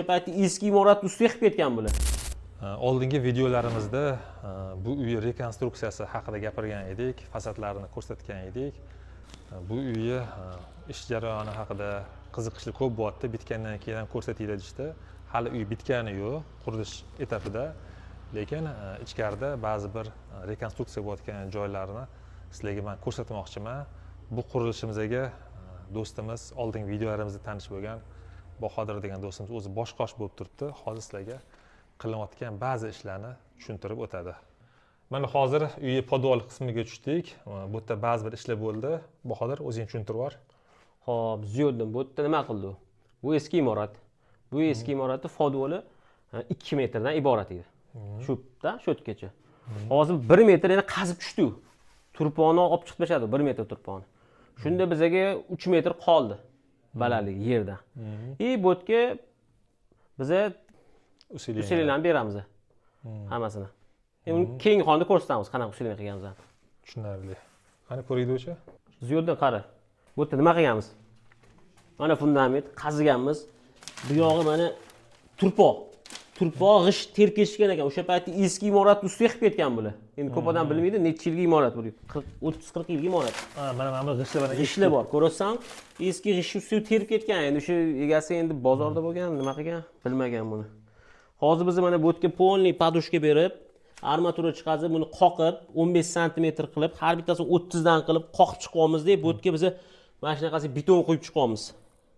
Paytda eski imorat ustiga qilib ketgan bular. Oldingi videolarimizda bu uy rekonstruksiyasi haqida gapirgan edik, fasadlarini ko'rsatgan edik. Bu uyi ish jarayoni haqida qiziqishli ko'p bo'lyapti. Bitgandan keyin ham ko'rsatinglar deyishdi. Hali uy bitgani yo'q, qurilish etapida. Lekin ichkarida ba'zi bir rekonstruksiya bo'layotgan joylarni sizlarga man ko'rsatmoqchiman. Bu qurilishimizga do'stimiz, oldingi videolarimizda tanish bo'lgan Bahodir degan do'stimiz o'zi bosh qosh bo'lib turibdi. Hozir sizlarga qilinayotgan ba'zi ishlarni tushuntirib o'tadi. Mana hozir uyi podval qismiga tushdik. Bu yerda ba'zi bir ishlar bo'ldi. Bahodir, o'zing tushuntirib yubor. Xo'p, Ziyoddin bu yerda nima qildi u? Bu eski imorat. Bu eski imoratni podvali 2 metrdan iborat edi. Shu yerdan shu yergacha. Hozir 1 metr yana qazib tushdi u. Turponni olib chiqib tashladi, 1 metr turponni. Shunda bizaga 3 metr qoldi balandligi yerdan. И bu yerga biza Усиление. Усиление larni beramiz hammasini. Endi uni keyingi xonada ko'rsatamiz, qanaqa усиление qilganimizni. Tushunarli. Qani ko'raylik o'sha. Ziyoddin, qara. Bu yerda nima qilganmiz? Mana fundament qaziganmiz. Bu yog'i mana turpoq. Turpoq g'isht terkeshgan ekan. O'sha paytda eski imorat ustiga qilib ketgan bular. Endi ko'p odam bilmaydi, necha yilgi imorat bu. 40, 30, 40 yilgi imorat. Ha, mana bu g'ishtlar mana. G'ishtlar bor. Ko'rasan, eski g'isht ustiga terib ketgan. Endi o'sha egasi endi bozorda bo'lgan, nima qilgan, bilmagan buni. Hozir biz mana bu yerga полный подушка berib, armatura chiqazib, buni qoqib 15 santimetr qilib, har bittasini 30 dan qilib qoqib chiqyapmiz-da, bu yerga biz mana shunaqasi beton quyib chiqyapmiz.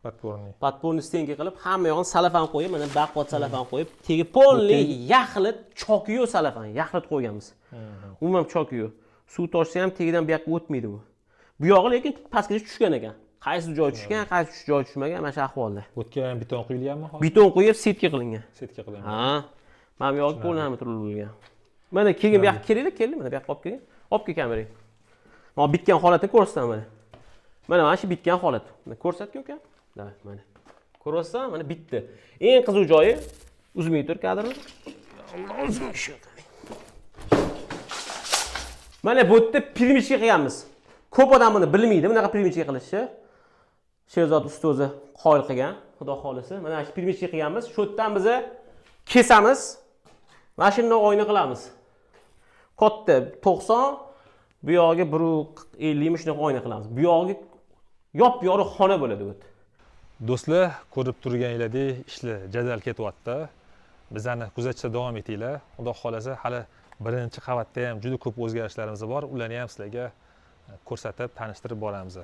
Подпорный. Подпорный стенка qilib, hamma yog'ini salafan qo'yib, mana baquvvat salafan qo'yib, tegi полный yaxlit choki yo'q salafan, yaxlit qo'yganmiz. Umuman choki yo'q. Suv toshsa ham tagidan bu yoqqa o'tmaydi bu. Bu yog'i lekin pastgacha tushgan ekan. Qaysi joy tushgan, qaysi joy tushmagan, mana shu ahvolda. Bu yerga ham beton quyilganmi hozir? Beton quyib, setka qilingan. Setka qilingan. Ha. Mana bu yog'i полный bo'lgan. Mana keyin bu yoqqa kelinglar, keldi, mana bu yoqqa olib keling. Olib kel kamerang. Mana bitgan holatini ko'rsataman mana. Mana shu bitgan holat. Mana ko'rsatgin uka. Давай, mana. Ko'ryapsan, mana bitdi. Eng qiziq joyi, uzmay tur kadrni. Mana bu yerda перемычка qilganmiz. Ko'p odam buni bilmaydi, bunaqa перемычка qilishni. Sherzod usta o'zi qoyil qilgan, xudo xolisi. Mana shu перемычка qilganmiz. Shu yerdan biza kesamiz. Mana shunday oyna qilamiz. Katta 90, bu yog'iga 150 mi, shunaqa oyna qilamiz. Bu yog'iga yop-yorug' xona bo'ladi bu yerda. Do'stlar, ko'rib turganinglardek ishlar jadal ketyapti. Bizani kuzatishda davom etinglar. Xudo xohlasa, hali birinchi qavatda ham juda ko'p o'zgarishlarimiz bor. Ularni ham sizlarga ko'rsatib, tanishtirib boramiz.